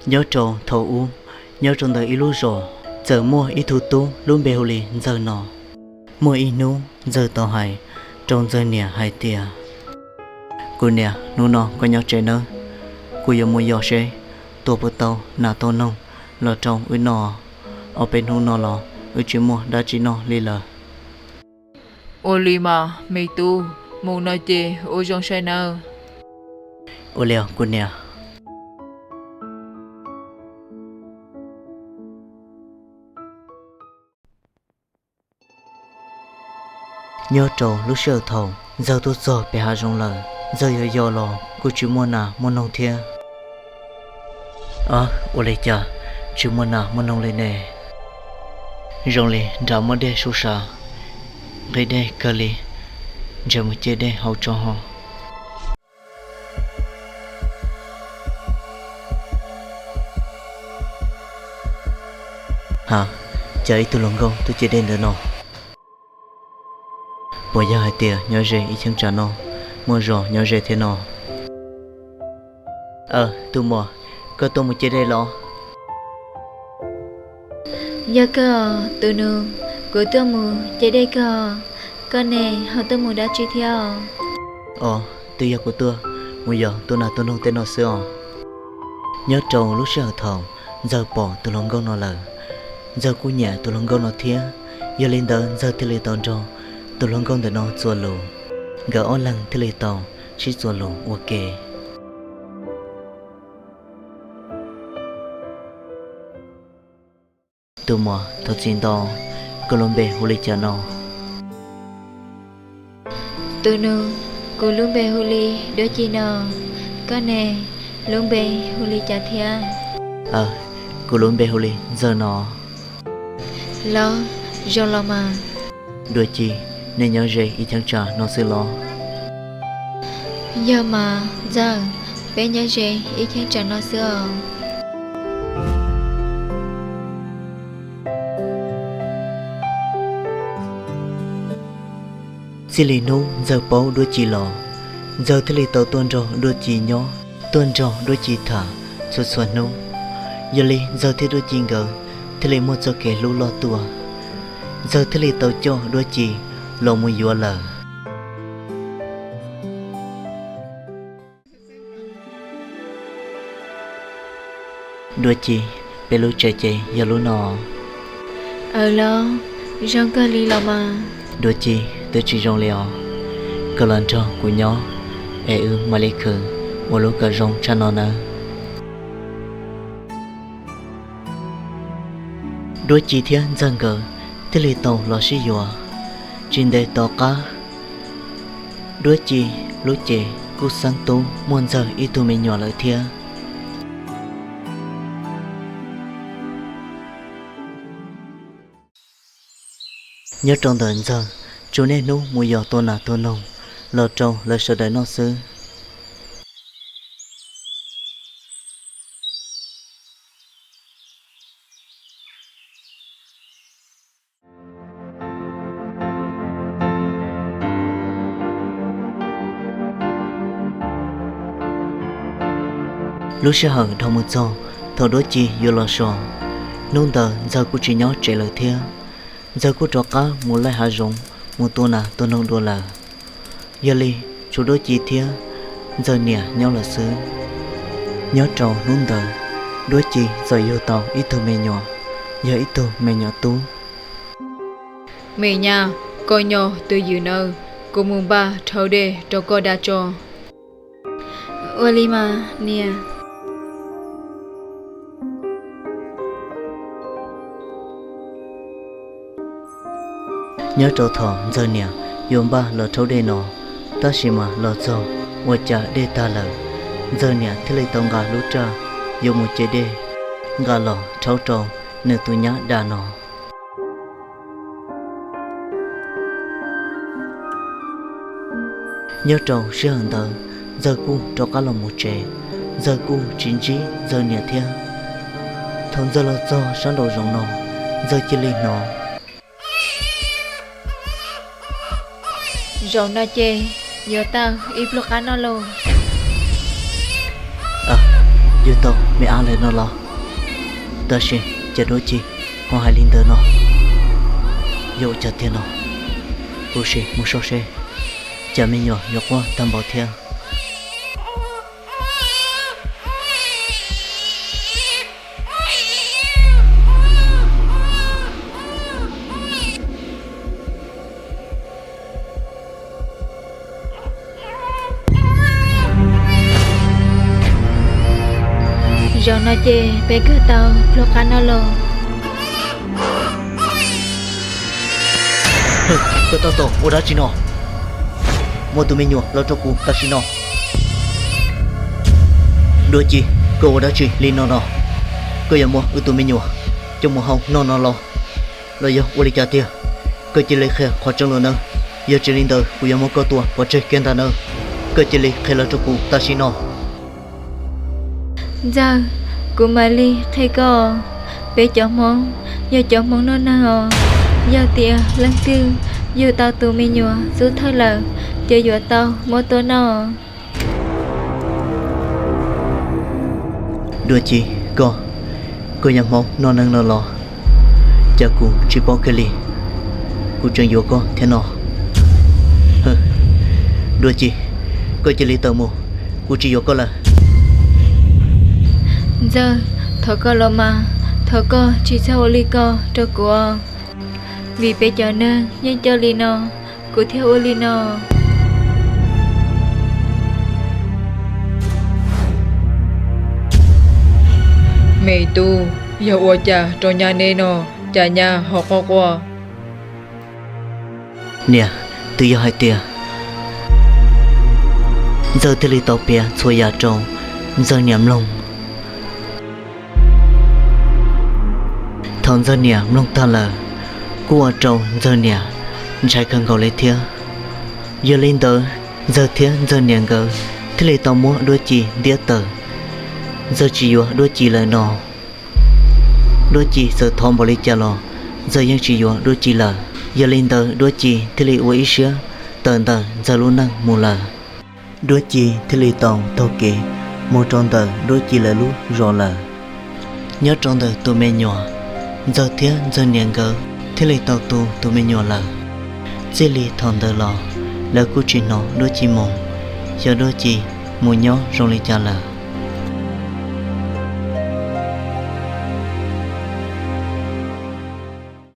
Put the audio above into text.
Nyob rau thaum ub, nyob rau ntawm ib lub zos, txawm muaj ib tug tub lub npe hu li Ntxawg no. Muaj ib hnub Ntxawg tau hais rau Ntxawg niam hais tias, kuv niam, hnub no koj nyob tsev nawb, kuv yuav mus yos seb tua puas tau nas tau noog los rau wb noj. Ob peb hnub no los wb tsis muaj dab tsi noj li lawm. Ua li mas me tub, mus no ces ua zoo saib nawb. Ua li os kuv niam. Nyob rau lub sij hawm thaum Ntxawg tuaj txog pem hav zoov lawm, Ntxawg yuav yos los kuj tsis muaj nas muaj noog thiab. Ab, ua li cas tsis muaj nas muaj noog li ne? Zoo li nram muaj dej sub sav, nqhis dej kawg li, ntshe mus ce dej hauv tso ho. Ha, cas ib tug hluas nkauj tuaj ce dej ntawm no? Puas yog hais tias nyob ze ib cheeb tsam no muaj zos nyob ze thiab no? Aw, tus muam, koj tuaj mus ce dej los? Yog kawg os tus nus, kuv tuaj mus ce dej kawg os. Koj ne, ho tuaj mus dab tsi thiab os? Os, twb yog kuv tuaj mus yos tua nas tua noog tej no xwb os. Nyob rau lub sij hawm thaum Ntxawg pom tus hluas nkauj no lawm, Ntxawg kuj nyiam tus hluas nkauj no thiab. Yog li ntawd Ntxawg thiaj li tau nrog tus hluas nkauj ntawm no txuas lus, nkawd ob leeg thiaj li tau sib txuas lus ua ke. Tus muam, thov txim ntau, koj lub npe hu li cas no? Tus nus, kuv lub npe hu li Duab Ci no. Koj ne, lub npe hu li cas thiab? Aw, kuv lub npe hu li Ntxawg no. Los, zoo los mas. Duab Ci, nej nyob ze ib cheeb tsam no xwb los? Yog mas Ntxawg, peb nyob ze ib cheeb tsam no xwb os. Txij li hnub Ntxawg paub Duab Ci los, Ntxawg thiaj li tau tuaj nrog Duab Ci nyob, tuaj nrog Duab Ci tham txhua txhua hnub. Yog li Ntxawg thiab Duab Ci nkawd thiaj li muaj txoj kev hlub loj tuaj. Ntxawg thiaj li tau coj Duab Ci los mus yuav lawm. Duab Ci, peb lub tsev ces yog lub no. Aw los, zoo kawg li los mas. Duab Ci, twb tsis zoo li os. Koj los nrog kuv nyob es wb mam li khwv ua lub kom zoo tshaj no nawb. Duab Ci thiab Ntxawg nkawd thiaj li tau los sib yuav. Tsis ntev tom qab, Duab Ci lub cev kuj xeeb tub muaj Ntxawg ib tug me nyuam lawm thiab. Nyob rau ntawm Ntxawg tsuas niaj hnub mus yos tua nas tua noog los rau lawv sawv daws noj xwb. Lub sij hawm dhau mus txog thaum Duab Ci yuav los so, hnub ntawd Ntxawg kuj tsis nyob tsev lawm thiab. Ntxawg kuj rov qab mus laij hav zoov mus tua nas tua noog dua lawm. Yog li, tshuav Duab Ci thiab Ntxawg niam nyob lawm xwb. Nyob rau hnub ntawd, Duab Ci txawm yug tau ib tug me nyuam, yog ib tug me nyuam tub. Me nyab, koj nyob twj ywm nawb, kuv mus npaj rhaub dej rau koj da tso. Ua li mas niam. Nyob rau thaum Ntxawg niam yuav npaj los rhaub dej no, tab sis mas los txog ua cas dej tag lawm. Ntxawg niam thiaj li tau nqa lub raj yuav mus ce dej, nqa los rhaub rau nws tus nyab da no. Nyob rau sij hawm ntawd, Ntxawg kuj rov qab los mus tsev, Ntxawg kuj tsis ntsib Ntxawg niam thiab. Thaum Ntxawg los txog sab nraum zoov no, Ntxawg cia li hnov, zaum no ces yuav tau ib pluag qab noj lauj. Yug tau me ab lawm no los? Tab sis cas Duab Ci ho hais li ntawd no? Yog ua cas tiag no? Kuv sim mus soj seb cas me nyuam yuav quaj tag npaum thiab. Zaum no ces peb kawg tau pluag qab no los. Koj tab tom ua dab tsi no? Muab tus me nyuam los rau kuv tam sim no. Duab Ci, koj ua dab tsi li no no? Koj yuav muab wb tus me nyuam coj mus hau noj no los? Los yog ua li cas tiag? Koj cia li qhia qhov tseeb los nawb, yog tsis li ntawd kuv yuav muab koj tua pov tseg kiag ntag nawb. Koj cia li qhia los rau kuv tam sim no. Ntxawg, kuv mam li qhia koj. Peb cov Hmoob yog cov Hmoob noj neeg os. Yog tias leej twg yug tau tus me nyuam xub thawj lawm, ces yuav tau muab tua noj. Duab Ci, koj, koj yog Hmoob noj neeg no los? Cas kuv tsis paub kiag li, kuv tseem yuav koj thiab no. Duab Ci, koj cia li tawm mus, kuv tsis yuav koj lawm. Ntxawg, thov koj los mas, thov koj tsis txhob ua li ko rau kuv, vim peb cov neeg yeej coj li no, kuv thiaj ua li no. Me tub, yog ua cas rau nyab neb no, cas nyab ho quaj quaj? Niam, twb yog hais tias Ntxawg thiaj li tau piav txhua yam rau Ntxawg niam mloog. Thaum Ntxawg niam mloog tag lawm, kuj ua rau Ntxawg niam ntshai kawg nkaus li thiab. Yog li ntawd, Ntxawg thiab Ntxawg niam nkawd thiaj li tau muab Duab Ci ntiab tawm. Ntxawg tsis yuav Duab Ci lawm no. Duab Ci txawm thov npaum li cas los Ntxawg yeej tsis yuav Duab Ci lawm. Yog li ntawd Duab Ci thiaj li ua ib siab tawm ntawm Ntxawg lub neej mus lawm. Duab Ci thiaj li tau taug kev mus rau ntawm Duab Ci lawv lub zos lawm. Nyob rau ntawm tus me nyuam, Ntxawg thiab Ntxawg niam nkawd thiaj li tau tu tus me nyuam lawm. Txij li thaum ntawd los lawv kuj tsis hnov Duab Ci mus, xyov Duab Ci mus nyob zoo li cas lawm.